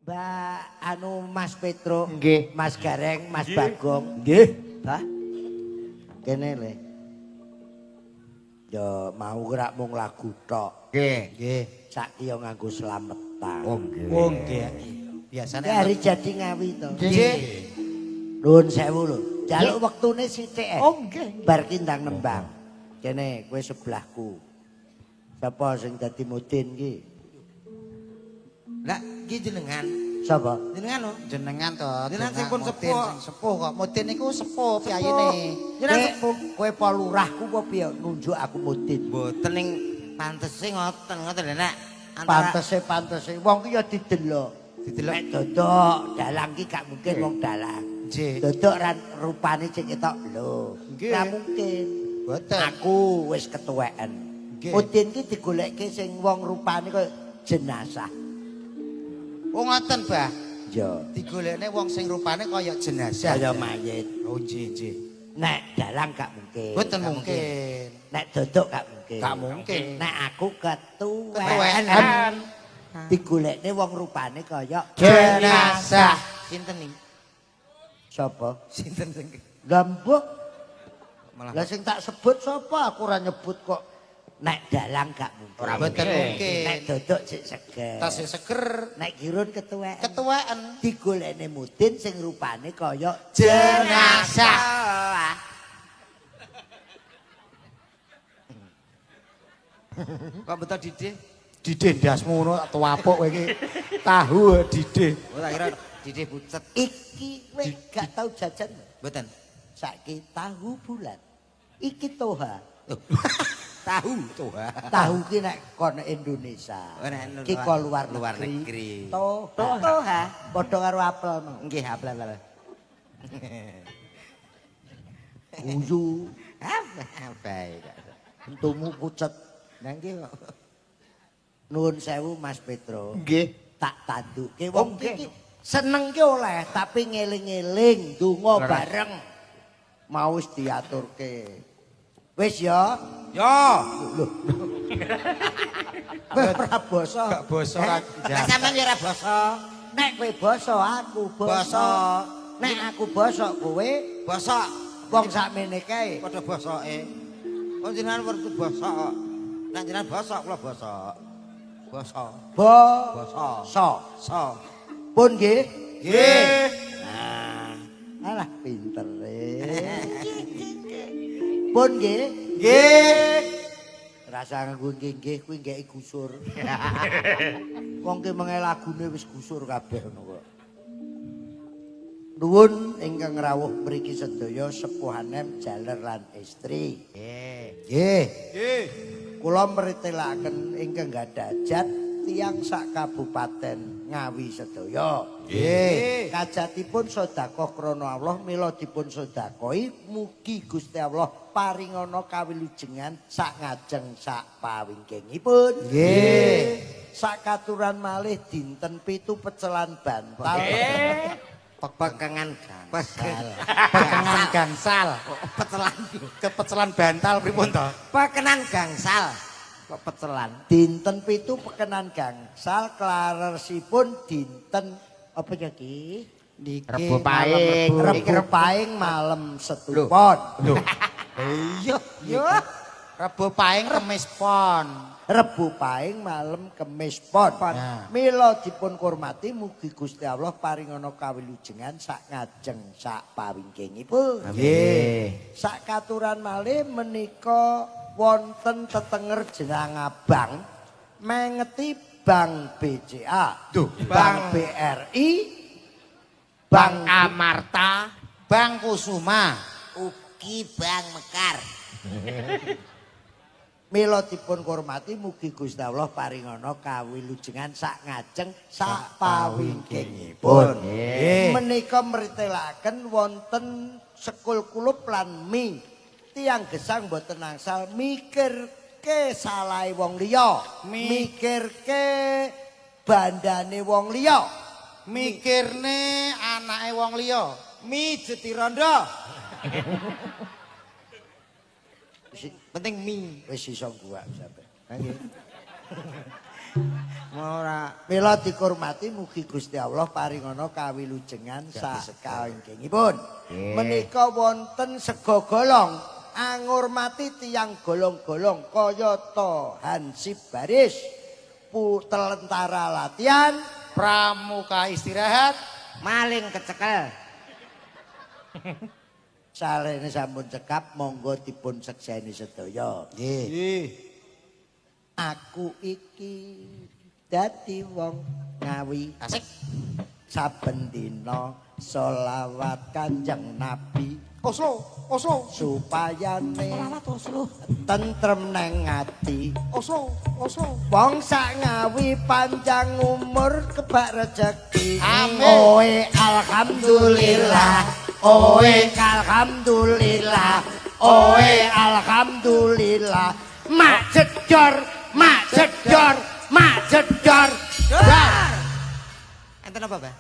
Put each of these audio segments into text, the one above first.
Mbak anu Mas Petro, Nggih. Mas Gareng, Mas Bagong. Nggih. Bah. Kene le. Ya mau ora mung lagu tok. Nggih. Nggih. Saiki yo nganggo slametan. Oh nggih. Oh nggih. Biasane Ki hari jadi Ngawi to. Nggih. Nuwun sewu lho. Jaluk wektune sithik. Oh nggih. Bar ki ndang nembang. Kene kowe sebelahku. Sapa sing dadi mudin ki? Lah, iki jenengan. Sapa? Jenengan lho. Jenengan to. Jenengan sing pun Mudin sepuh. sing sepuh kok. Mudin niku sepuh piyayine. Jenengan Kowe- sepuh. Kowe po lurahku apa piye nunjuk aku mudin? Mboten ning pantese ngoten, ngoten lho nek. Antara Pantese pantese wong ki ya didelok. Didelok. Nek dodok dalang ki gak mungkin wong dalang. Nggih. Dodok ran rupane cek ketok lho. Nggih. Gak mungkin. Mboten. Aku wis ketuweken. Nggih. Mudin ki digolekke sing wong rupane kaya jenazah. Oh ngoten, Bah. Ya, Digolekne wong sing rupane kaya jenazah. kaya mayit. Oh nggih, nggih. Nek dalang gak mungkin. Mboten mungkin. Nek dodok gak mungkin. Gak mungkin. Nek aku ketuweken. Ketuweken. Digolekne wong rupane kaya Jenazah. Sinten nih? Sapa? Sinten sing Lah mbok. malah Lah sing tak sebut sapa? Aku ora nyebut kok. Nek dalang gak mungkin. Ora mboten mungkin. Nek dodok sik seger. Tasih seger. Nek kirun ketuweken. Ketuweken. Digolekne mudin sing rupane kaya Jenazah. Kok betul Dide? Dide ndasmu ngono tak tuapuk kowe iki. Tahu dide. Oh tak kira Dide pucet. Iki kowe gak tau jajan. Mboten. Saiki tahu bulat. Iki toha. Loh. Tahu toha. Tahu ki nek kon Indonesia. Oh, nek Ki ko luar luar negeri. negeri. Toha. Toha. Padha karo apel mau. Nggih, apel apel. Guyu, Baik. entumu pucet. Lah nggih kok. Nuwun sewu Mas Petro. Nggih. Tak tanduke wong Oh, nggih. iki seneng ki oleh tapi ngeling-eling donga bareng. Mau wis diaturke. Wis ya. Yo. Lho. Kowe ora basa. Gak basa ora. Lah sampean ya ora basa. Nek kowe basa aku basa. Basa. Nek aku basa kowe Bosok. wong sakmene kae. Padha bosoke. Wong jenengan wertu bosok kok. Nek jenengan bosok kula bosok. Bosok. Basa. So. So. Pun nggih. Nggih. Nah, alah pintere. Pun nggih. Nggih. Rasa nganggo nggih nggih kuwi nggeki gusur. Wong ki menge lagune wis gusur kabeh ngono kok. Nuwun ingkang rawuh mriki sedaya sepuhanem jaler lan estri. Nggih. Nggih. Nggih. Kula mritelaken ingkang gadah hajat tiyang sak kabupaten Ngawi sedaya. Nggih. Kajatipun sedekah krana Allah mila dipun sedekahi mugi Gusti Allah paringana kawilujengan sak ngajeng sak pawingkingipun. Nggih. Sakaturan malih dinten 7 pecelan bantal. Pekengan gangsal. Pekengan gangsal. Pecelan. Kepecelan bantal pripun to? Pekenan gangsal. Kok pecelan? Dinten 7 pekenan gangsal klaresipun dinten apa ya ki? Niki Rebo Paing. Rebo Paing malem setupon. Lho. Iya. Yo. Rebo Paing Kemis Pon. Rebo Paing malem Kemis Pon. Nah. Mila dipun kurmati mugi Gusti Allah paringana kawilujengan sak ngajeng sak pawingkingipun. Nggih. Sak katuran malih menika wonten tetenger jenang abang mengeti Bank BCA, Duh, Bank BRI, Bank Amarta. Bank Kusuma. Ugi Bang Mekar. Mila dipun hormati mugi Gusti Allah paringana kawilujengan sak ngajeng sak pawingkingipun. Nggih. Menika mritelaken wonten sekul kulup lan mi. Tiyang gesang boten angsal mikirke salahe wong liya, mikirke bandane wong liya. Mikirne anake wong liya. Mi jeti rondo. Penting mi. Wis iso gua sampe. Nggih. Ora. Mila dikurmati mugi Gusti Allah paringana kawilujengan sak kaingkingipun. Menika wonten sega golong angurmati tiyang golong-golong kayata Hansip Baris, tentara latihan, pramuka istirahat, maling kecekel. Salene sampun cekap, monggo dipun sekseni sedaya. Nggih. Aku iki dadi wong Ngawi. Asik. Saben dina selawat Kanjeng Nabi. Oslo, Oslo. Supayane selawat Oslo. Tentrem neng ati. Oslo, Oslo. Wong sak Ngawi panjang umur kebak rejeki. Amin. Oe alhamdulillah. Oe alhamdulillah. Oe alhamdulillah. Mak jedor, mak jedor, mak jedor. Dor. Enten apa, Mbah?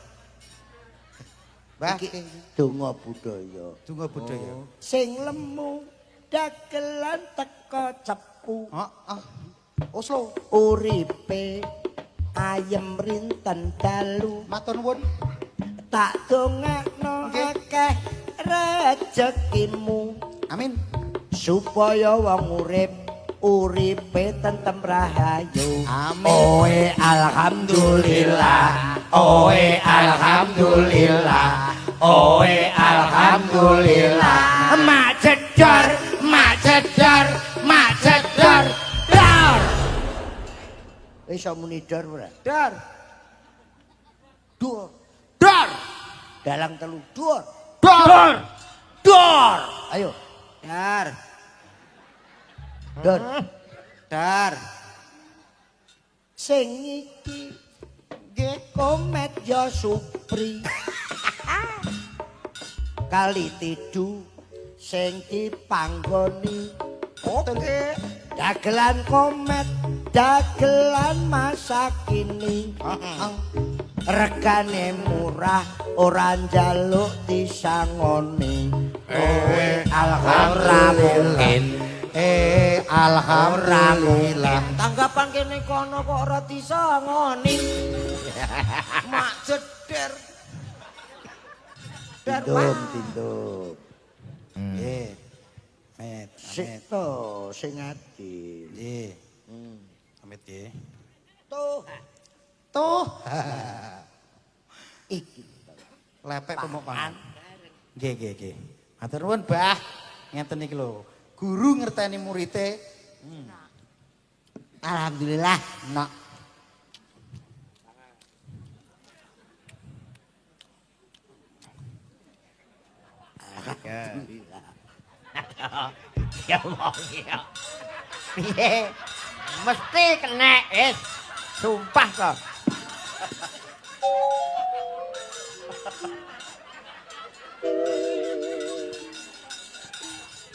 Mbah, iki donga budaya. Donga budaya. Oh. Sing lemu dagelan teko cepu. Heeh. Oslo. Uripe ayem rinten dalu. Matur nuwun. Tak dongakno akeh rejekimu. Amin. Supaya wong urip uripe tentem rahayu. Amin. Oe alhamdulillah. Oe alhamdulillah. Oe alhamdulillah. Mak jedor, mak jedor, mak jedor. Dor. Wis muni dor ora? Dor. Dor. Dor. Dalang telu dor. Dor. Dor. Ayo. Dor. Dor. Dor. Sing iki nggih komet ya Supri. Kali tidu sing dipanggoni. Oke. Dagelan komet, dagelan masa kini. Regane murah, ora njaluk disangoni. Oe alhamdulillah. Alhamdulillah. Tanggapan kene kono kok ora disangoni. Mak jeder. Tindum, tindum. Nggih. Amit, Sik amit. to, sing adil. Nggih. Amit nggih. Tuh, Tuh. iki. Lepek pemuk pangan. Nggih, nggih, nggih. Matur nuwun, Bah. Ngeten iki lho. Guru ngerteni murite. Alhamdulillah. Nak. Ya wong ya. Piye? Mesti kena wis. Sumpah to.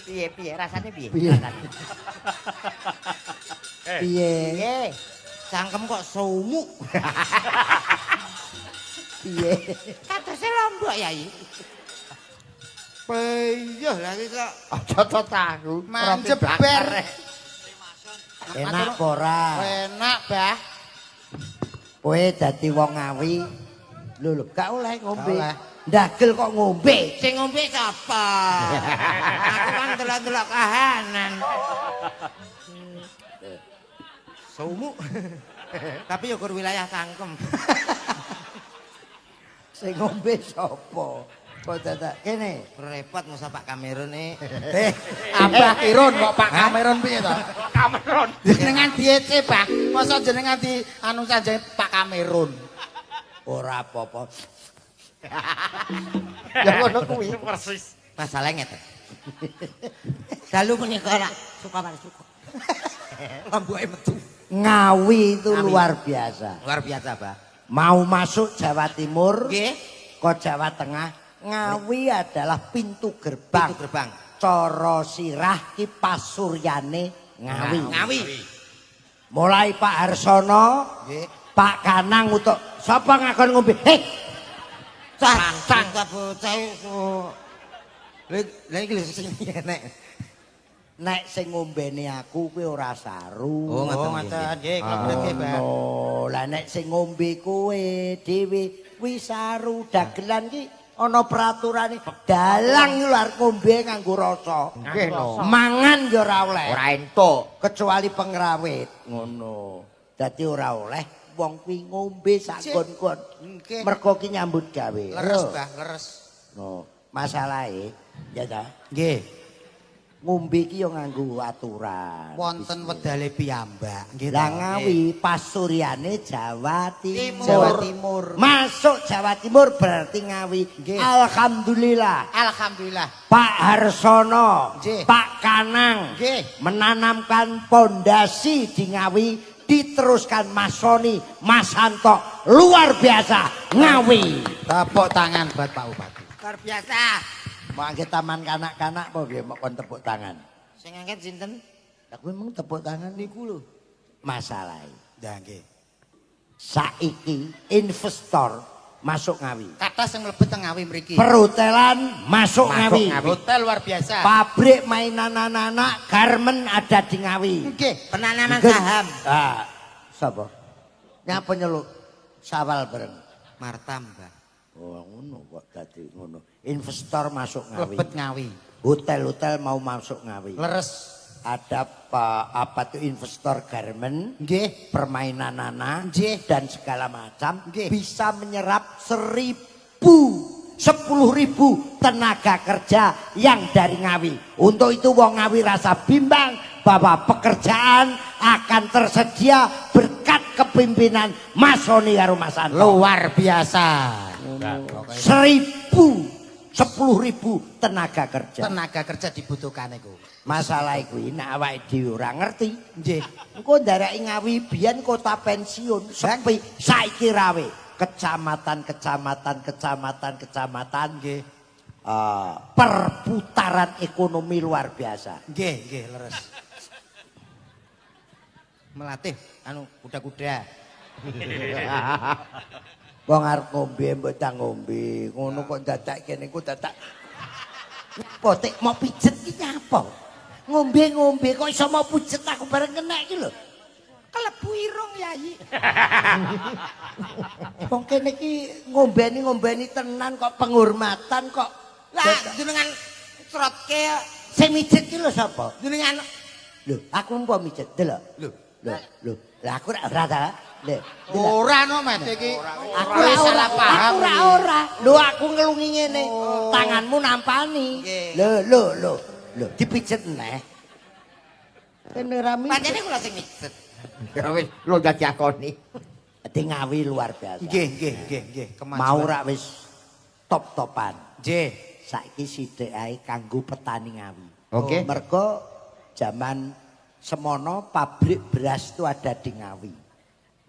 Piye piye rasane piye? Piye? Rasane. Piye? Piye? Cangkem kok sumuk. Piye? Kadose lombok yai. Peyuh lagi kok. Aja to tahu. Manjeber. Enak apa ora? Enak, Bah. Kowe dadi wong Ngawi. Lho lho, gak oleh ngombe. Gak oleh. Ndagel kok ngombe. Sing ngombe sapa? Aku kan delok-delok kahanan. Sumuk. Tapi ya kur wilayah cangkem. Sing ngombe sapa? Kok dadak kene? Repot masa Pak Kamerun e. Abah Kirun kok Pak Kamerun piye to? Kamerun. Jenengan diece, Bah. Masa jenengan di anu sanjang Pak Kamerun. Ora apa-apa. Ya ngono kuwi. Persis. Masalah ngeten. Dalu menika ora suka marang suka. Lomboke metu. Ngawi itu Ngawi. luar biasa. Luar biasa, Pak. Mau masuk Jawa Timur, Nggih. ke Jawa Tengah, Ngawi adalah pintu gerbang. Pintu gerbang. Cara sirah ki pasuryane Ngawi. Ngawi. Mulai Pak Harsono, Nggih. Pak Kanang utuk sapa ngakon ngombe? Hei, Cah, cah bocah iku. Lha iki lho sing enek. Nek sing ngombene aku kuwi ora saru. Oh, Oh, ngoten. ngoten. Nggih, kula ngerti, Mbah. Oh, lah nek sing ngombe kowe dhewe kuwi saru. Dagelan ki ana peraturane. Dalang lho arep ngombe nganggo rasa. Nggih no. Mangan ya ora oleh. Ora entuk. Kecuali pengrawit ngono. Dadi ora oleh wong kuwi ngombe sak gon-gon. Nggih. Mergo ki nyambut gawe. Leres, Mbah, leres. No, masalahe ya ta. Nggih. Ngombe ki ya nganggo aturan. Wonten wedale piyambak. Nggih. Lah Ngawi pasuryane Jawa Timur. Jawa Timur. Masuk Jawa Timur berarti Ngawi. Nggih. Alhamdulillah. Alhamdulillah. Pak Harsono, Nggih. Pak Kanang Nggih. menanamkan pondasi di Ngawi, diteruskan Mas Soni, Mas Santo, luar biasa Ngawi. Tepuk tangan buat Pak Bupati. Luar biasa. Mau angkat taman kanak-kanak apa piye mau kon tepuk tangan? Sing angkat sinten? Lah kowe mung tepuk tangan Niku lho. Masalahe. Lah nggih. Saiki investor masuk Ngawi. Kathah sing mlebet teng Ngawi mriki. Perhotelan masuk Ngawi. Hotel luar biasa. Pabrik mainan anak-anak garmen ada di Ngawi. Nggih. Penanaman Gen- saham. Ah, sapa? Nyapa nyeluk sawal bareng. Martambah. Oh, ngono kok dadi ngono. Investor masuk Ngawi. Mlebet Ngawi. Hotel-hotel mau masuk Ngawi. Leres. Ada apa tuh investor garmen, Nggih. permainan anak, Nggih. dan segala macam Nggih. bisa menyerap 10.000 tenaga kerja yang dari Ngawi. Untuk itu wong Ngawi rasa bimbang bahwa pekerjaan akan tersedia berkat kepimpinan Mas Soni karo Mas Anto. Luar biasa. 10.000 tenaga kerja. Tenaga kerja dibutuhkan iku. Masalah kuwi nek awake dhewe ora ngerti. Nggih. Engko ndaraki Ngawi biyen kota pensiun, sepi, saiki rawe. Kecamatan, kecamatan, kecamatan, kecamatan. Nggih. Perputaran ekonomi luar biasa. Nggih, nggih, leres. Melatih anu kuda-kuda. Wong arep ngombe mbok tak ngombe, ngono kok dadak kene ku dadak. Nyapa tek mau pijet ki nyapa? Ngombe-ngombe kok iso mau pijet aku bareng kena iki lho. Kelebu irung, Yai. Wong kene iki ngombeni-ngombeni tenan kok penghormatan kok. Lah jenengan trotke Sing mijet ki lho sapa? jenengan. Lho, aku mbok mijet delok. Lho. Lho, lho. Lah aku ora ora ta. Lho, delok. Ora no Mas iki. Aku Ora ora salah paham. Aku ora ora. Lho aku ngelungi ngene. Tanganmu nampani. Nggih. Lho, lho, lho. Lho, dipijet neh. Kene ra mijet. Pancene kula sing mijet. Ya wis lho dadi akoni. Dadi Ngawi luar biasa. Nggih, nggih, nggih, nggih. Kemajuan. Mau rak wis top-topan. Nggih. Saiki sithik ae kanggo petani Ngawi. Oke. Mergo zaman semono pabrik beras itu ada di Ngawi.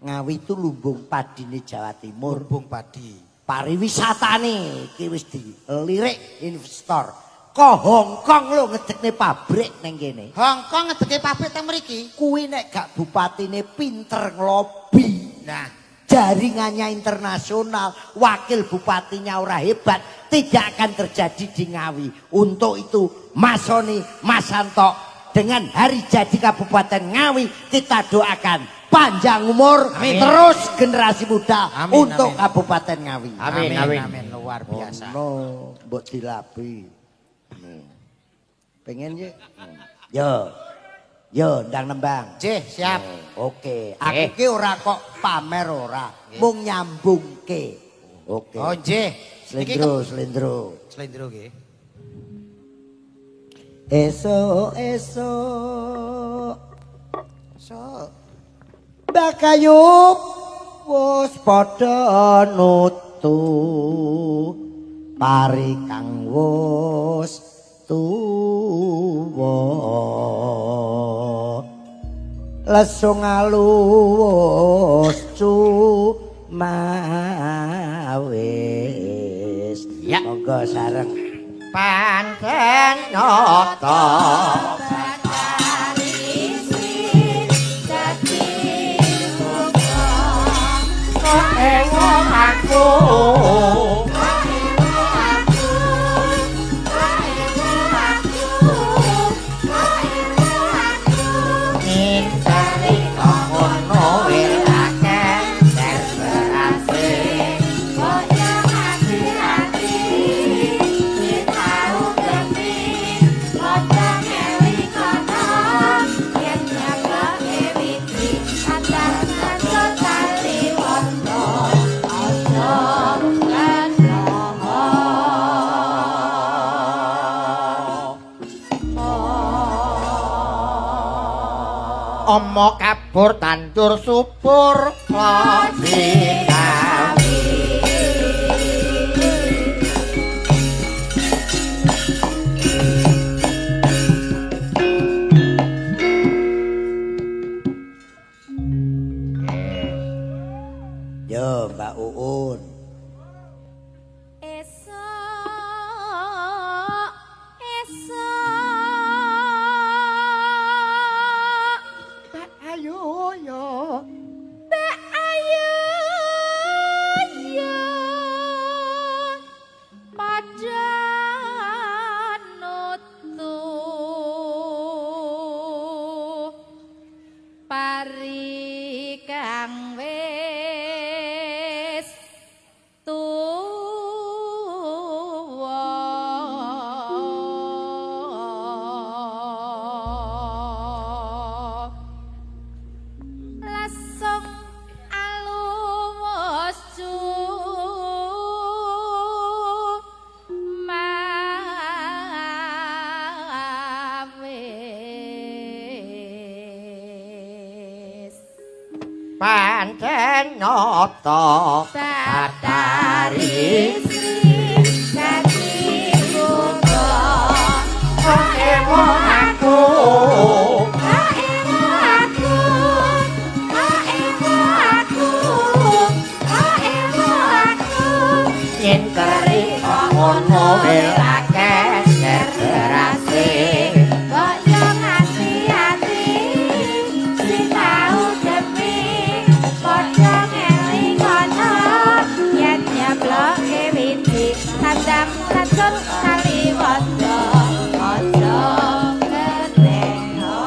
Ngawi itu lumbung padine Jawa Timur. Lumbung padi. Pariwisatane iki wis dilirik investor. Ko Hong Kong lho ngedekne pabrik ning kene. Hong Kong ngedeke pabrik teng mriki. Kuwi nek gak bupatine pinter ngelobi. Nah, Jaringannya internasional, wakil bupatinya ora hebat, tidak akan terjadi di Ngawi. Untuk itu, Mas Soni, Mas Santo, dengan hari jadi Kabupaten Ngawi, kita doakan panjang umur, Amin. terus generasi muda Amin, untuk amin. Kabupaten Ngawi. Amin, amin. Amin, luar biasa. No, mbok dilapi. Pengen ye? Yo. Yo, ndang nembang. Nggih, siap. Oke, aku ki ora kok pamer ora, mung nyambungke. Oke. Oh, nggih. Niki Slendro, slendro. Slendro nggih. Esuk esuk sok Bakayup wis padha nutu pari kang wis tuwa lesung alus cumawis. Ya. Monggo sareng. Pancen nata. Aku. Omo kabur tandur subur Loji Ngawi. Yo Mbak Uun. Esok esok Mbak Ayu yo. Mbak Ayu yo padha nutuh pari kang wis tuwa. Lesung aluwus mawis. Pancen nyoto Batari Sri dadi putra. Ewo aku. Ewo aku, ewo aku, ewo aku. Yen keri ngono welake berase. Kok yo ngati-ati sinau demi padha ngelingono yen nyebloke wiji kandang racun kaliwondo aja keteno.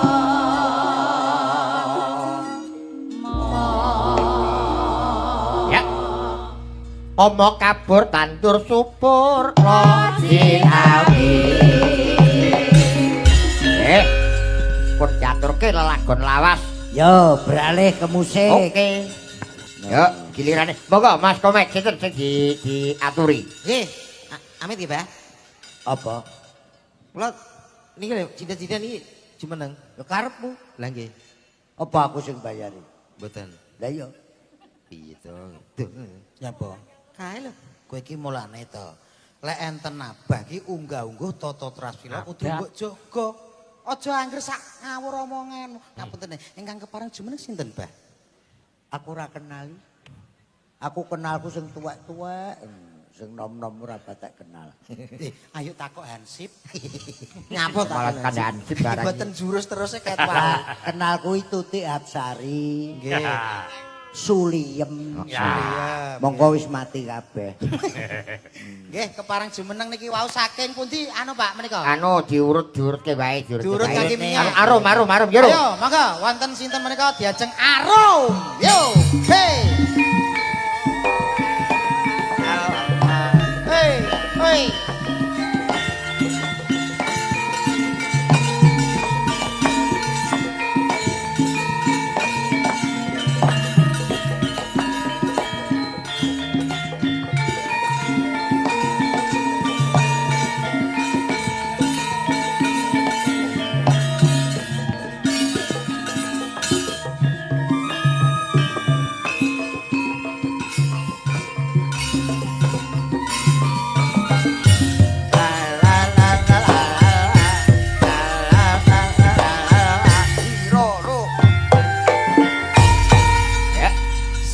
Ya. Omo kabur tandur subur Loji Ngawi. Pun diaturke lelagon lawas. Yo beralih ke musik. Oke. Yo, gilirane. Monggo Mas Komek sinten sing diaturi? Nggih. Amit nggih, Pak. Apa? Kula niki lho cinta-cinta niki jumeneng. Yo karepmu. Lah nggih, Apa aku sing bayari? mboten. Lah iya. Piye to? Duh. Nyapa? Kae lho. Kowe iki mulane to. Lek enten abah ki unggah-ungguh tata trasila kudu mbok jaga. Aja angger sak ngawur omongan. Ngapunten ingkang kepareng jumeneng sinten, Bah? Aku ora kenali. Aku kenalku sing tuwek-tuwek, sing nom-nom ora patek kenal. Ayo takok Hansip. Nyapa ta? Malah kandhan Hansip barang. Mboten jurus terus e ket wae. Lah, kenalku itu Tuti Hapsari, Nggih. Suliem. Iya. Monggo wis mati kabeh. Nggih, kepareng jumeneng niki wau saking pundi anu Pak menika? Anu diurut-diurutke wae, diurutke. Diurut wae. kaki minyak. Arum, arum, arum, yo. Ayo, monggo wonten sinten menika diajeng arum. Yo, hey. Hey, hey.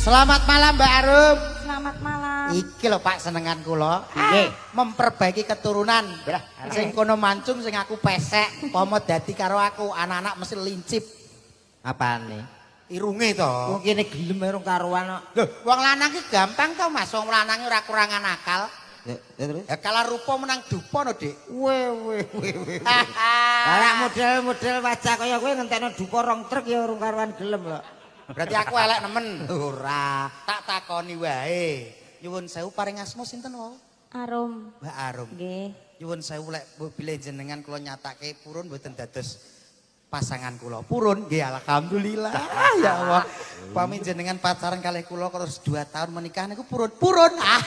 Selamat malam Mbak Arum. Selamat malam. Iki lho Pak senengan kula. Piye? Memperbaiki keturunan. Lah, Sing kono mancung sing aku pesek, pomo dadi karo aku, anak-anak mesti lincip. Apane? Irunge to. Wong kene gelem ae rong karuan kok. Lho, wong lanang ki gampang to Mas, wong lanang ora kurangan akal. Ya terus. Ya kalah rupa menang dupa no, Dik. We we we we. Lah model-model wajah kaya kowe ngentekno dupa rong truk ya urung karuan gelem lho. Berarti aku elek nemen. Ora. Tak takoni wae. Nyuwun sewu paring asma sinten wau? Arum. Mbak Arum. Nggih. Nyuwun sewu lek bilih jenengan kula nyatake purun mboten dados pasangan kula. Purun nggih alhamdulillah. Ya Allah. Pami jenengan pacaran kalih kula terus 2 tahun menikah niku purun. Purun. Ah.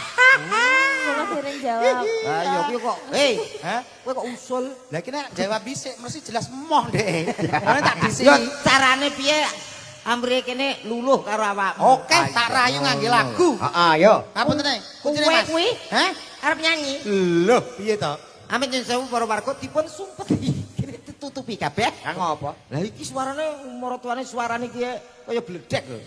Kula dereng jawab. Lah iya kuwi kok. Hei, Hah? kowe kok usul? Lah iki nek jawab dhisik mesti jelas emoh ndek. Ora tak dhisik. Yo carane piye amrih kene luluh karo awakmu. Oke, tak rayu ngangge lagu. Heeh, yo. Ngapunten e. Kuncine Kowe Mas. kuwi Hah? arep nyanyi. Loh, piye to? Amit nyuwun sewu para warga dipun sumpeti. Kene ditutupi kabeh. Kang apa? Lah iki suarane maratuane suarane iki kaya bledek lho.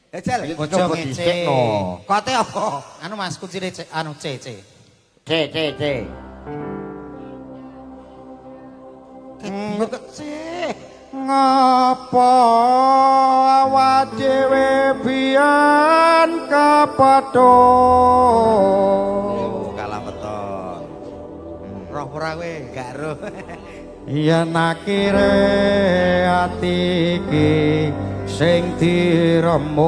Jajal. Ojo Coba ngece. dhisikno. Kote apa? Anu Mas, kuncine C, anu C, C. C C C. Kok C. Ngapa awak dhewe biyen kepethuk Oh, kalah weton. Roh ora kowe? Gak roh. Yen akhire ati iki sing diremuk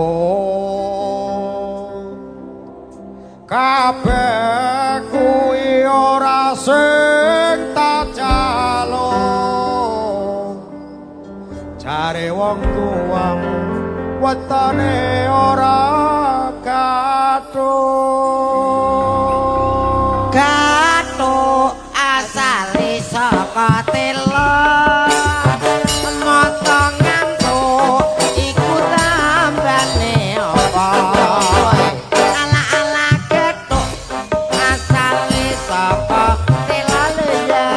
kabeh kuwi ora sing tak jaluk jare wong tuamu wetone ora gathuk. Gathuk asale saka tela. Mata ngantuk iku tambane apa? Ala-ala gethuk asale saka tela lho ya.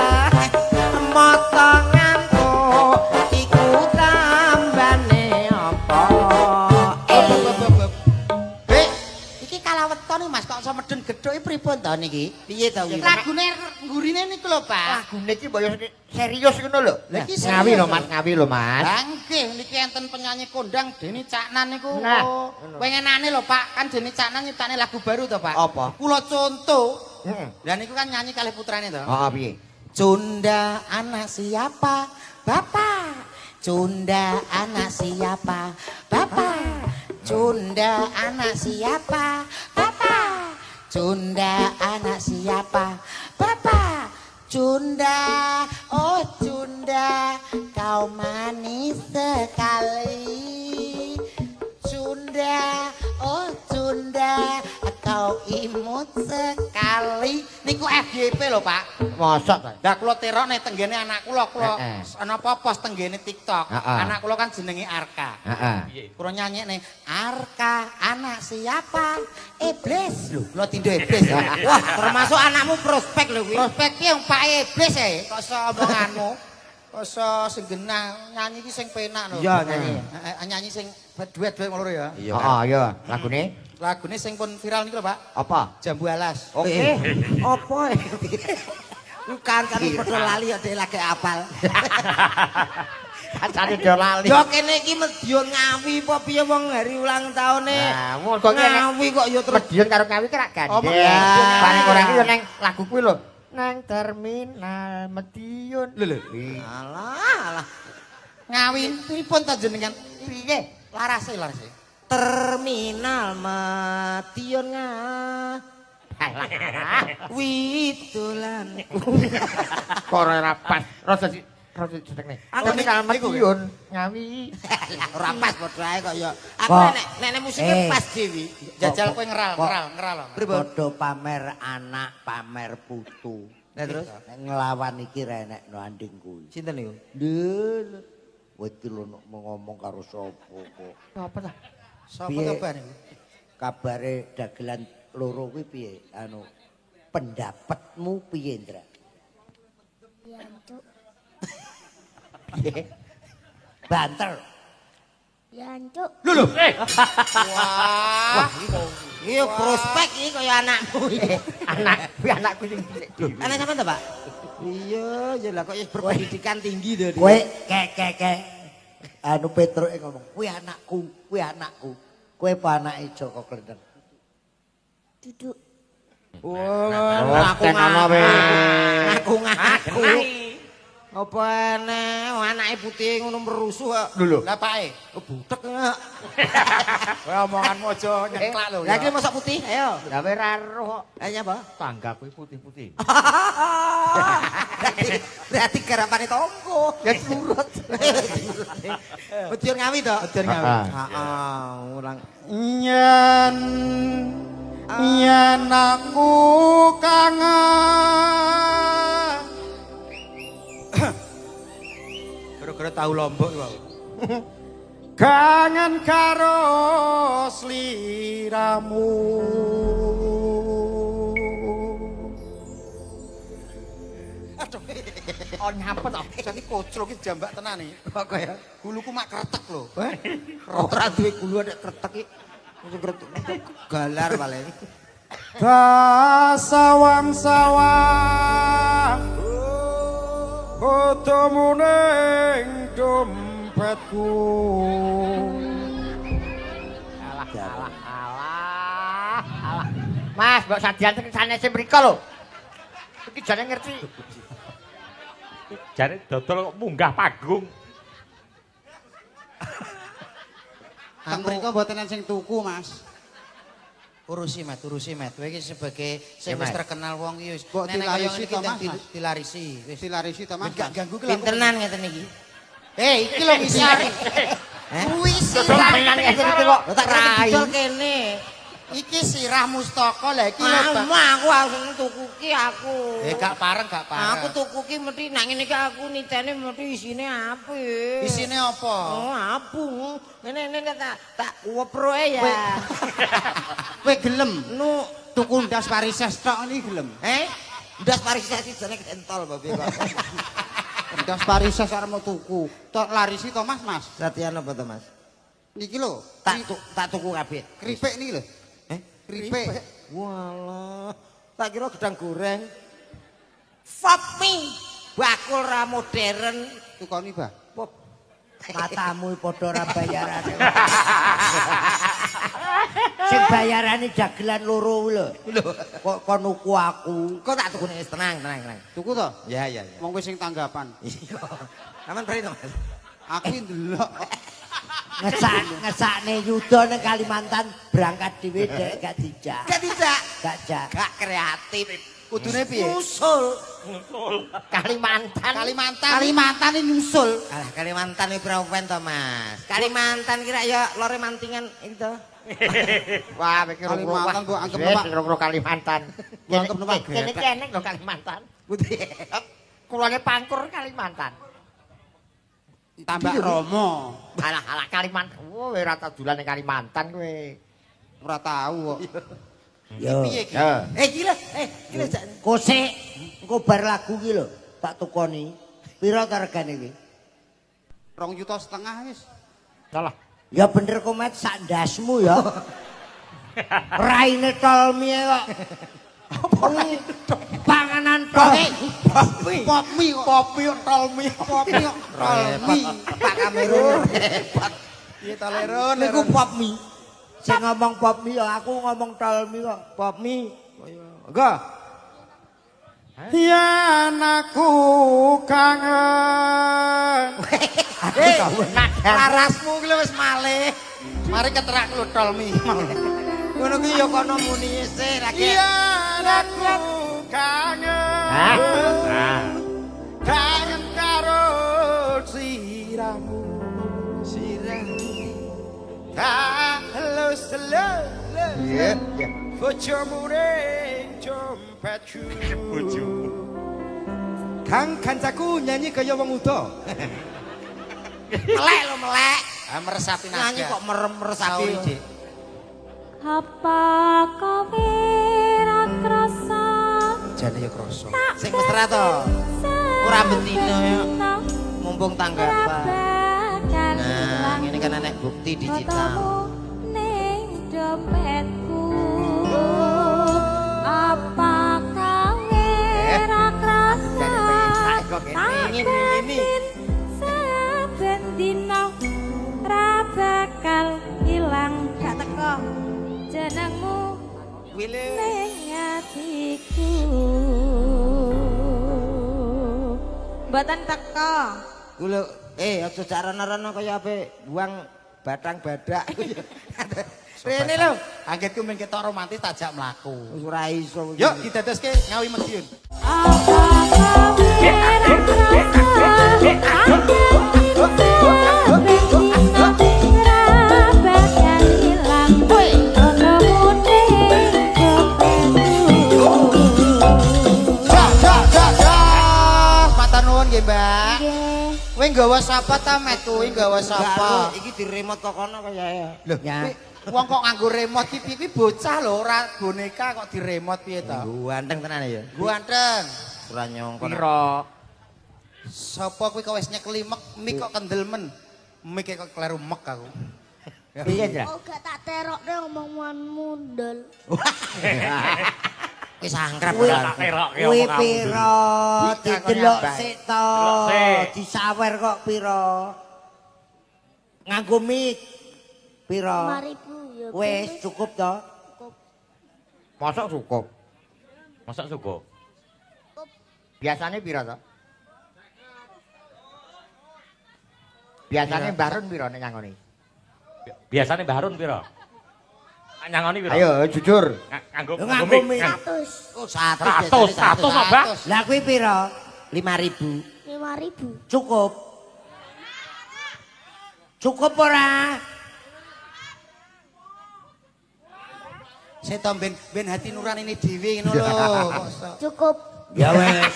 Mata ngantuk iku tambane apa? Eh, iki kalah weton Mas kok iso medun gedhuke pripun to niki? Piye to kuwi? Lagune nggurine niku lho, Pak. Lagune iki mbok yo serius ngono lho. Lah iki Ngawi lho serius. Mas, ngawi lho Mas. Lah nggih niki enten penyanyi kondang Deni Caknan niku. Nah, Pengenane lho Pak, kan Deni Caknan nyiptane lagu baru to Pak. Apa? Kula contoh. Heeh. Lah niku kan nyanyi kalih putrane to. Heeh, piye? Cunda anak siapa? Bapak. Cunda anak siapa? Bapak. Cunda anak siapa? Bapak. Cunda anak siapa? Bapak. Cunda, oh Cunda, kau manis sekali. Cunda, oh Cunda, kau imut sekali. Niku FYP lho, Pak. Mosok ta? Lah kula terokne tenggene anak kula, kula ana apa pos tenggene TikTok. Heeh. Anak kula kan jenenge Arka. Heeh. Kula nyanyekne Arka anak siapa? Iblis. Lho, kula tindo iblis. Wah, termasuk anakmu prospek lho kuwi. Prospek ki yang Pak Iblis e, kok iso omonganmu. Kok iso sing genah nyanyi ki sing penak lho. Iya, nyanyi. Heeh, nyanyi sing duet-duet ngono lho ya. Iya. Heeh, iya. Lagune Lagune sing pun viral niku lho, Pak. apa? Jambu Alas. Oke. Apa? Ku kancane padha lali kok dhek lagi apal. Kancane do lali. Yo kene iki Medion Ngawi apa piye wong hari ulang taune? Nah, kok ki nek Ngawi kok yo terus Medion karo Ngawi ki rak Oh, gandeng. Medion. Paling ora ki yo neng lagu kuwi lho. Nang terminal Medion. Lho lho. Alah, alah. Ngawi pripun ta jenengan? Piye? Larase, larase. Terminal Medion Widolanku. Kok ora pas. Rasa rasa jenenge. Terminal Medion Ngawi. Ora pas padha ae kok ya. Aku Kok. nek nek musike pas dhewe. Jajal kowe ngeral, ngeral, ngeral. Padha pamer anak, pamer putu. Lah terus Nek nglawan iki ra enekno anding kuwi. sinten niku? Lho, wedi lho nek ngomong karo sapa kok. Apa ta? Sapa Piye? to Pak niku? Kabare dagelan loro kuwi piye? Anu pendapatmu piye, Ndra? Yantuk, Piye? Banter. yantuk. Lho lho. Wah, iki yo prospek iki kaya anakmu iki. Anak kuwi anakku sing cilik dhewe. Anak sampean ta, Pak? Iya, ya lah kok ya berpendidikan tinggi to. Kowe ke ke ke. Anu Petruke ngomong, "Kuwi anakku, kuwi anakku." Kowe apa anake Joko Klenteng? Duduk. Wah, Aku tenono we. Ngaku ngaku. Apa eneh anake putih ngono merusuh kok. Lho lho. Lah Pak e. Oh, butek kok. Kowe omonganmu aja nyeklak lho. Lah iki mosok putih, ayo. Lah kowe ora roh kok. Ayo nyapa? Tangga kuwi putih-putih. Berarti garapane tonggo. Ya turut. Medion Ngawi to? Medion Ngawi. Heeh, orang Yen Yen aku kangen Gara-gara tahu lombok iki wae. Kangen karo sliramu. Aduh. Oh nyapa to? Jane kocro iki jambak tenan iki. Kok kaya Guluku mak kretek lho. ora duwe gulu nek kretek iki. Sing kretek galar paling. Sawang-sawang fotomu ning dompetku. Alah alah alah alah. Mas, mbok sadian sing sanese mriko lho. Iki jane ngerti. Jane dodol kok munggah panggung. Teng mriko mboten enten sing tuku, Mas. Urusi Met, urusi Met. Kowe iki sebagai sing wis Met. terkenal wong iki wis. Mbok Nek nek kaya dilarisi ngene iki to, Mas, ndang Mas? dilarisi. Wis. Dilarisi to, Mas. Ben gak ganggu ki lho. Pintenan ngeten iki. Eh, iki lho ngisi. Kuwi Dodol sirah. mainan ngeten iki kok Lho tak rai. dodol kene. Iki sirah mustaka lah iki lho. Bang. Mama aku langsung tuku ki aku. Eh gak pareng, gak pareng. Aku tuku ki mesti nak ngene iki aku nitene mesti isine apik. Isine apa? Oh, apung. Ngene ngene tak tak weproe ya. Kowe gelem Nu, tuku ndas parises tok niki gelem. eh? Ndas parisasi jane kentol babe kok. Ndas parises arep mau tuku. Tok larisi to, Mas, Mas. Satian apa to, Mas? Niki lho, Tak tuku kabeh. keripik niki lho. Eh? Keripik. Walah, tak kira gedang goreng. Fuck me. Bakul ra modern. Tukoni, Bah. Pop. Matamu padha ora bayarane. Sing bayarane dagelan loro kuwi lho. Kok kon nuku aku. Kok tak tukune wis tenang, tenang, tenang. Tuku to? Ya, ya, ya. Wong kowe sing tanggapan. Iya. Aman beri to, Mas. Aku ndelok. Ngesakne Yuda ning Kalimantan berangkat dhewe dek gak dijak. Gak tidak. Gak jak. Gak kreatif. Kudune piye? Usul. Kalimantan. Kalimantan. Kalimantan ini nyusul. Alah Kalimantan iki prawen to, Mas. Kalimantan kira ya lore mantingan iki to. Wah, mikir Kalimantan mbok anggap numpak. Kira Kalimantan. Mbok anggap numpak Kene getek. iki enek lho Kalimantan. Putih. Kulone Pangkur Kalimantan. Tambak Romo. Alah alah Kalimantan. Wah, ora tau dolan ning Kalimantan kowe. Ora tau kok. Yo. Piye iki? Ya. Eh iki lho, eh iki lho Cak. Kosek engko bar lagu ki lho tak tukoni. Pira ta regane kuwi? 2,5 juta wis. Salah. Ya bener komet sak ndasmu ya. Raine tolmi kok. Panganan tol. Pop mie kok. Popi kok tolmi. Pop mie kok. Roll mie. Pak Kamerun. Repot. Piye ta Leron? Niku pop mie. Sing ngomong pop mie ya aku ngomong tolmi kok. Pop mie. Enggak. Yen aku kangen Eh, larasmu ki lho wis malih. Mari keterak lho tolmi. Ngono ki ya kono muni sih lagi. Yen aku kangen Hah? Ah. kangen karo siramu Sirah. halus Iya, iya. bojomu ning dompetku. Bojomu. Kang kancaku nyanyi kaya wong udo. Melek lho melek. Ah meresapi naga. Nyanyi kok merem meresapi. Sauri, Dik. Apa kowe ra krasa Jane ya krasa. Sing mesra to. Ora bendino ya. Mumpung tanggapan. Nah, ini kan enek bukti digital. Fotomu ning dompetku. Apa kowe ra krasa Kok ngene. tak Ingin, ingin. batin saben dina ra bakal ilang gak teko jenengmu Wile. ning atiku. Mboten teko. Kulo aja jak rono-rono kaya ape buang batang badak. Rene lho. Anggitku men ketok romantis tak jak mlaku. Wis ora iso. Yuk didadoske Ngawi Madiun. Apa kowe ra krasa tak batin saben dina ra bakal ilang fotomu ning nggawa sapa ta, Met? Kuwi nggawa sapa? Iki di remote kok kono kaya ya. Lho, wong kok nganggo remote ki piye? Kuwi bocah lho, ora boneka kok diremote piye ta? Ganteng tenan ya. Ganteng. Ora nyongko. Piro? Sapa kuwi kok wis nyekeli mek, mik kok kendel men. Mik kok kleru mek aku. Piye, Dra? Oh, gak tak terokne omonganmu, Ndol. Wis angkrap Kuwi ora. Tak terokke kuwi omonganmu. pira? Didelok sik to. Delok sik. Disawer kok pira? Nganggo mic. Pira? 5.000 ya. Wis cukup to? Cukup. Mosok cukup. Mosok cukup. Biasane piro to? Biasane Mbah Run piro nek nyangoni? Biasane Mbah Run piro? Nyangoni piro? Ayo jujur. Nganggo Lho, nganggo mic. mic. 100. Oh, 100 100, 100 kok, Mbah. Lah kuwi pira? 5000. 5.000. Cukup. Cukup ora? Saya to ben ben hati nuranine dhewe ngono lho. Kok iso. Cukup. Ya wis.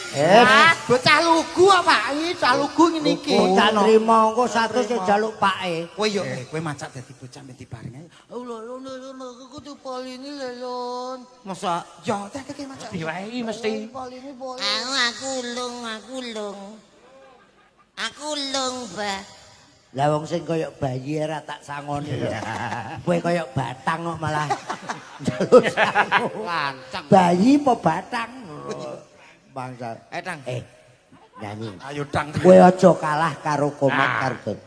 Eh, bocah lugu apa? Iki cah lugu ngene iki. Bocah nrimo engko 100 ya jaluk pake. Kowe yo kowe macak dadi bocah ben dibarengi. Oh lho lho lho kudu polini lho lon. Mosok Ya teh keke macak. Diwehi mesti. Polini poli. Aku lung, aku lung. Aku lung, Mbah. Lah wong sing kaya bayi ora tak sangoni. Kowe kaya batang kok malah njaluk sangu. Lancang. Bayi apa batang? Bangsa. Tang. Nyanyi. Ayo dang. Kowe aja kalah karo Komat Kardon.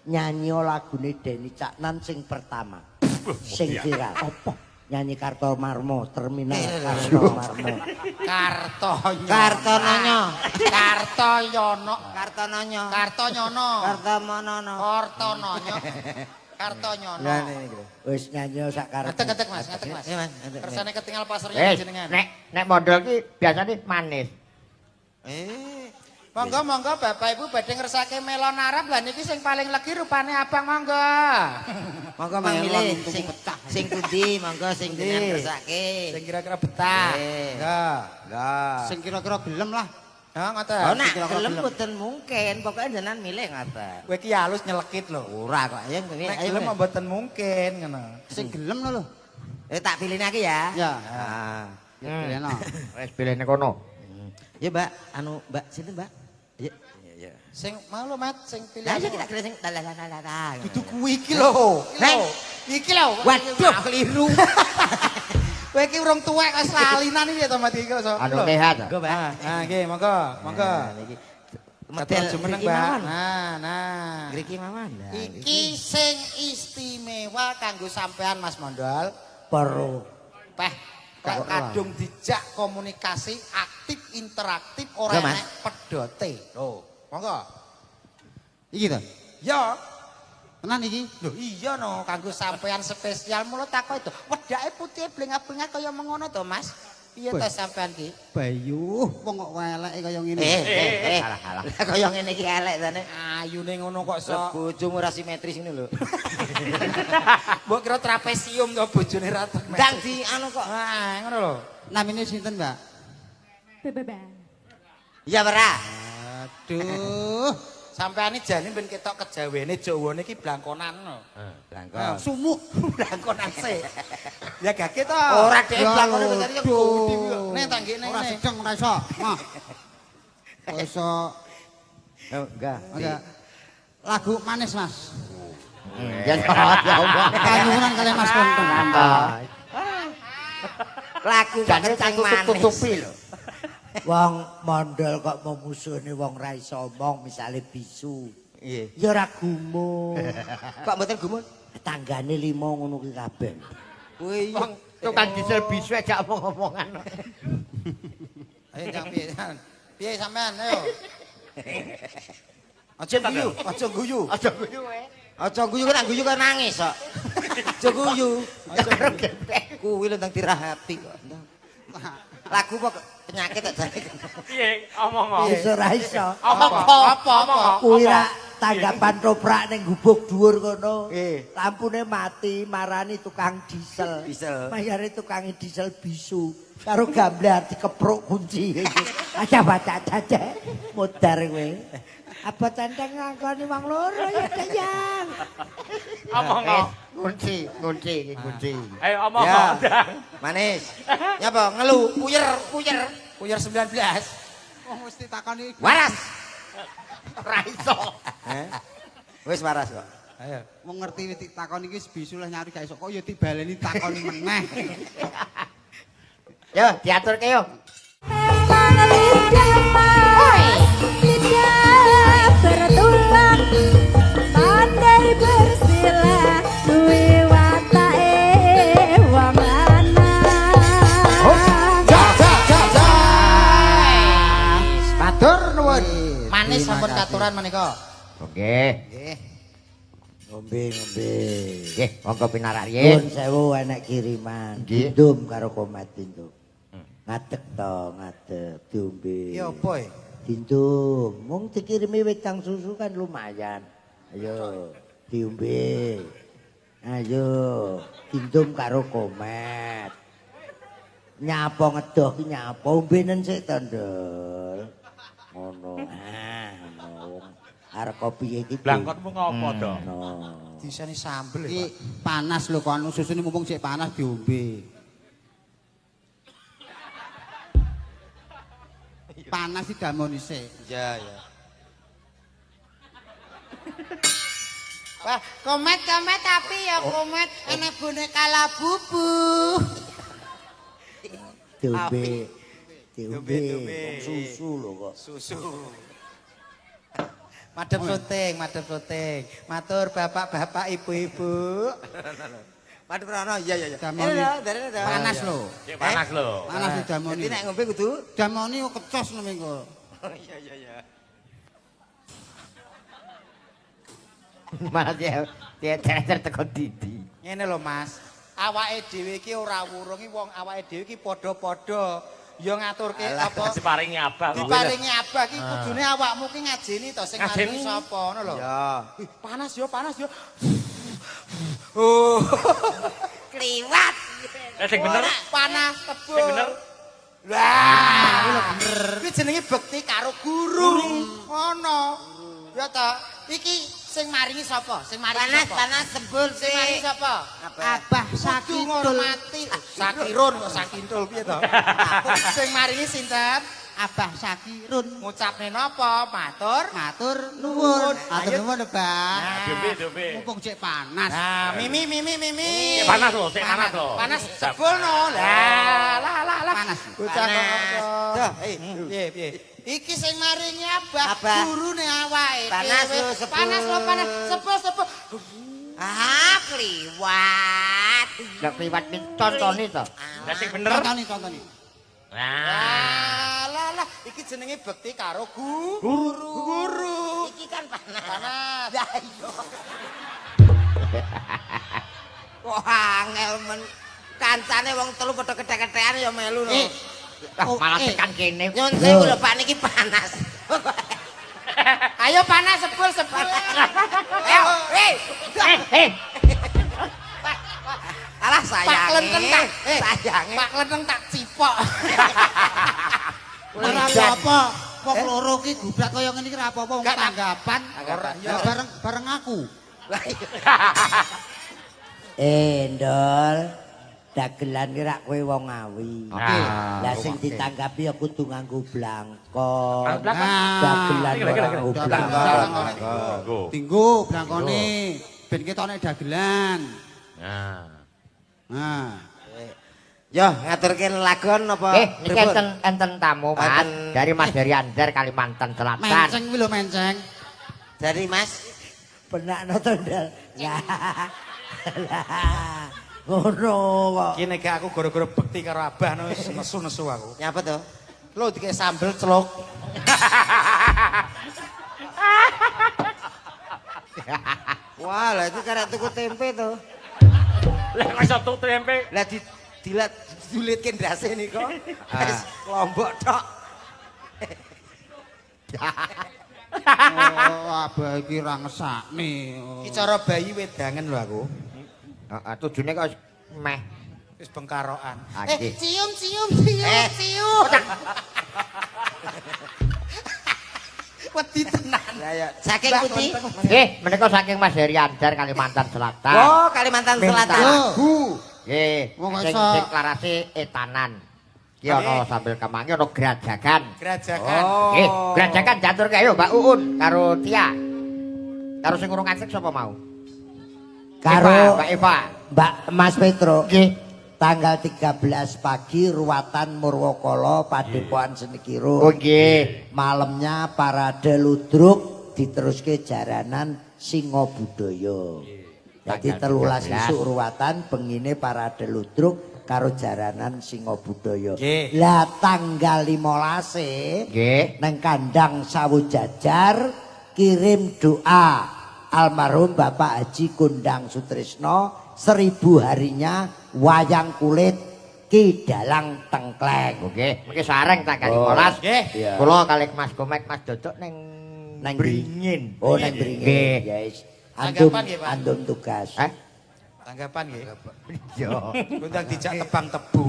Nyanyi lagune Denny Caknan sing pertama. Sing viral. Apa? Nyanyi Kartomarmo, Terminal Kartomarmo. Kartonyo. Kartononyo. Kartoyono. Kartononyo. Kartonyono. Kartomonono. Kartononyo. Kartonyono. Lah ngene iki. Wis nyanyi sak karepe. Ngetek-ngetek Mas, ngetek Mas. Iya, Mas. Ngetek. Kersane ketinggal pasarnya jenengan. Nek mondol ki biasane manis. Monggo monggo Bapak Ibu badhe ngersake melon Arab lah niki sing paling legi rupane abang monggo. Monggo Mang milih sing sing pundi monggo sing jenengan kersake. Sing kira-kira betah. Ya. Lah. Sing kira-kira gelem lah. Ha ngoten. Oh nak kira-kira gelem gelem. mboten mungkin, pokoke jenengan milih ngoten. Kowe iki halus nyelekit lho. Ora kok, ayo milih. Nek gelem mboten mungkin ngono. Sing gelem lho. Tak pilihne aku ya. Ya. Ah. Ya pilihno. Wis pilihne kono. Ya, Mbak, anu Mbak sinten, Mbak? Ya. Iya. Sing mau lho Mat, sing pilih. Lah ya kita kira sing la la la la la. Dudu kuwi iki lho. Neng. Iki lho. Waduh, keliru. Kowe iki urung tuwek wis lalinan iki to Mat iki kok. Anu sehat. Monggo, Mbak. Nah, nggih, monggo, monggo. Nah, niki. Model jumeneng, ngriki Mbak. mawon. Nah, nah. Ngriki mawon. Lah, Iki sing istimewa kanggo sampean Mas Mondol. Pero Peh, lek kadung dijak komunikasi aktif interaktif ora Yo, Mas. enek pedote. Lho, monggo. Iki to. Ya. Tenan iki. Lho iya no, kanggo sampean spesial mulo takok itu. Wedake putih blengah-blengah kaya mengono to, Mas. Piye to sampean ki? Bayu, wong kok weleke kaya ngene. Alah alah. Lah kaya ngene iki elek tane. Ayune ngono kok Lah sok. bojomu ora simetris ngene lho. Mbok kira trapesium to bojone ra trapesium. Ndang di anu kok. Ah, ngono lho. Namine sinten, Mbak? Bebebang. Iya ora? Aduh, Sampean iki jane ben ketok kejawene Jawane iki blangkonan lho. Blangkon. sumuk. Blangkonan sik. Ya gage to. Ora dhek Ya blangkone wis tadi aduh. Nek tak nggih ning Ora ngene. sedeng ora iso. Mah. Kok iso Oh, enggak. enggak. Lagu manis, Mas. Ya ya Allah. Kanyuwunan kalian Mas Kontong. Lagu kok Jane kenceng manis. tutup-tutupi lho. Wong mondol kok memusuhne wong ra iso omong misale bisu. Nggih. Ya ora gumun. Kok mboten gumun? Tanggane limo ngono ki kabeh. Kuwi Wong tukang diesel bisu aja omong-omongan. Ayo jang piye? Piye sampean ayo. Aja guyu, aja guyu. Aja guyu eh. Aja guyu kan guyu kan nangis kok. Aja guyu. Kuwi lho ndang dirahati kok. Lagu kok penyakit kok jane. Piye omong Wis ora iso. Apa Apa apa? Kuwi ra Tanggapan toprak ning gubuk dhuwur kono. Nggih. Lampune mati marani tukang diesel. Diesel. Mayare tukang diesel bisu. Karo gamblar dikepruk kunci. Aja baca aja. Modar kowe. Apa tenteng ngakoni wong loro ya Dayang. Omong kok. Kunci, kunci, iki kunci. Ayo omong Ya. kok. Dang. Manis. Nyapa ngelu puyer puyer. Puyer 19. Wong mesti takoni Waras. Ora iso. Heh. Wis waras kok. Ayo. wong ngerti wis ditakoni iki wis bisu lah nyari gak iso kok ya dibaleni takoni meneh. Yo, diaturke yo. Memang lidah mas, lidah bertulang, pandai bersilah, duwe watake wong lanang. Ja ja ja ja. Matur nuwun. Manis Terima sampun kasih. katuran menika. Nggih. Nggih. Ngombe ngombe. Nggih, monggo pinarak riyin. Nuwun sewu enek kiriman. Nggih. Dindum karo komet dindum. Ngadeg to, ngadeg diombe. Iki apa e? Dindum, mung dikirimi wedang susu kan lumayan. Ayo, diombe. Ayo, dindum karo komet. Nyapa ngedoh ki nyapa ombenen sik to, Ndul. Ngono. Ah, ngono. Arep kopi iki. Blangkotmu ngopo to? Ngono. Diseni sambel Iki e, Pak. panas lho kon susune mumpung sik panas diombe. Panas iki damoni sik. Iya, iya. Wah, komet-komet tapi ya komet enek boneka labubu. Diombe. Diombe. Diombe. Wong susu lho kok. Susu. Madhep syuting, madhep syuting. Matur bapak-bapak, ibu-ibu. Madhep rono, iya iya iya. Damoni. Panas lho. Sik panas lho. Panas lho damoni. Dadi nek ngombe kudu Damoni kok kecos ngono engko. iya iya iya. Malah dia dia teko didi. Ngene lho, Mas. Awake dhewe iki ora wurung iki wong awake dhewe iki padha-padha ya ngaturke apa Diparingi abah kok. diparingi abah iki kudune awakmu ki ngajeni to sing Ngajeni. maringi sapa ngono lho. Iya. Ih, panas yo, panas yo. Oh, Kliwat. Eh sing bener, panas tebul. sing bener. Lah, kuwi lho bener. Kuwi jenenge bekti karo guru. Ngono. Ya ta, iki sing maringi sapa? Sing maringi Panas sapa? panas sebul Sing maringi sik. sapa? Abah Kudu Sakidul. ngormati. Sakirun kok Sakindul piye to? Sing maringi sinten? Abah Sakirun. Ngucapne napa? Matur. Matur nuwun. Matur Ayo. nuwun, Mbak. Diombe, diombe. Mumpung sik panas. Nah, Mimi Mimi Mimi. Sik panas lho, sik panas lho. Panas sebul no. Lah, lah lah lah. Panas. Bocah kok. Panas. Duh, eh. Piye piye? Iki sing maringi abah, Abah. gurune awake Panas dhewe. lho, sebul. Panas lho, panas. Sebul sebul. Ah, kliwat. Lah kliwat min tontoni to. Lah sing bener. Tontoni, tontoni. Nah, Lah lah lah, iki jenenge bekti karo guru. Guru. Iki kan panas. Panas. Lah iya. Kok angel men. Kancane wong telu padha kethek-kethekan ya melu no. Eh, Ah, malah eh. tekan kene. Nyun sewu lho Pak niki panas. Ayo panas sebul sebul. Ayo, eh. Eh, eh. Alah Pak sayange. Klenteng tak, eh, sayange. Pak Klenteng tak cipok. Ora apa-apa. Wong loro ki gubrak kaya ngene iki ora apa-apa wong Gak, tak- tanggapan. Ora, iya. Lah bareng bareng aku. Lah iya. Eh, Ndol. Dagelan ki rak kowe wong Ngawi. Oke. Lah sing ditanggapi ya kudu nganggo blangkon. Nganggo blangkon. Dagelan Iki, ora iki, iki. nganggo Blangkon. blangkon. Nggo. Dinggo blangkone ben ketone dagelan. Nah. Nah, Yo ngaturke lagon apa? Eh, niki Pripun? enten enten tamu, Mas. Enten. Dari Mas dari Andar Kalimantan Selatan. menceng kuwi lho menceng. Dari Mas. Benakno to, Ndol. Lah. Lah. Ngono kok. Iki nek aku gara-gara bekti karo abah no wis nesu-nesu aku. Nyapa to? Lho dikek sambel celuk. Wah, lah itu karek tuku tempe to. Lah kok iso tuku tempe? Lah di dilat dulitke ndase nika. Wis lombok tok. Oh, abah iki ra ngesakne. Iki cara bayi wedangen lho aku. Heeh, tujune kok meh. Wis bengkarokan. Ah, nggih. Cium cium cium cium. Wedi tenan. Lah ya, saking pundi? Nggih, menika saking Mas Heri Andar Kalimantan Selatan. Oh, Kalimantan Minta Selatan. lagu. Nggih, Wong sing iso. sing larase etanan. Ki ana sambil kemangi ana grajagan. Grajagan. Nggih, grajagan diaturke ayo Mbak Uun karo Tia. Karo sing urung asik sapa mau? Karo Eva, Mbak Eva. Mbak Mas Petro. Nggih. Tanggal 13 pagi ruwatan Murwakala Padepokan Seni Kiro. Oh nggih. Malamnya parade ludruk diteruske jaranan Singo Budaya. Jadi Tanggal 13 13. isuk ruwatan bengine parade ludruk karo jaranan Singo Budaya. Nggih. Lah tanggal 15 Nggih. neng kandang Sawu Jajar kirim doa almarhum Bapak Haji Kondang Sutrisno 1000 harinya wayang kulit Ki Dalang Tengkleng. Oke, mungkin sareng tanggal Oh, 15. nggih. Iya. Kula kalih Mas Gomek, Mas Dodok neng Neng Bringin. Oh, neng Bringin. Nggih. Yes. Andum, Tanggapan nggih, Pak? andum tugas. Eh? Tanggapan nggih. Iya. Ngundang dijak tebang tebu.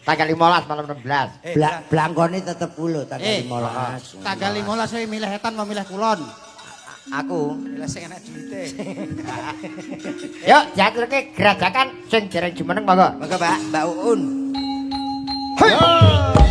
Tanggal 15 malam 16. Eh, Blangkone tetep kulo tanggal Eh, 15. Tanggal 15 kowe milih etan mau milih kulon. Aku Lah sing enak duwite. Yuk, diaturke grajagan sing dereng jumeneng monggo. Monggo Pak, Mbak Uun. Hey.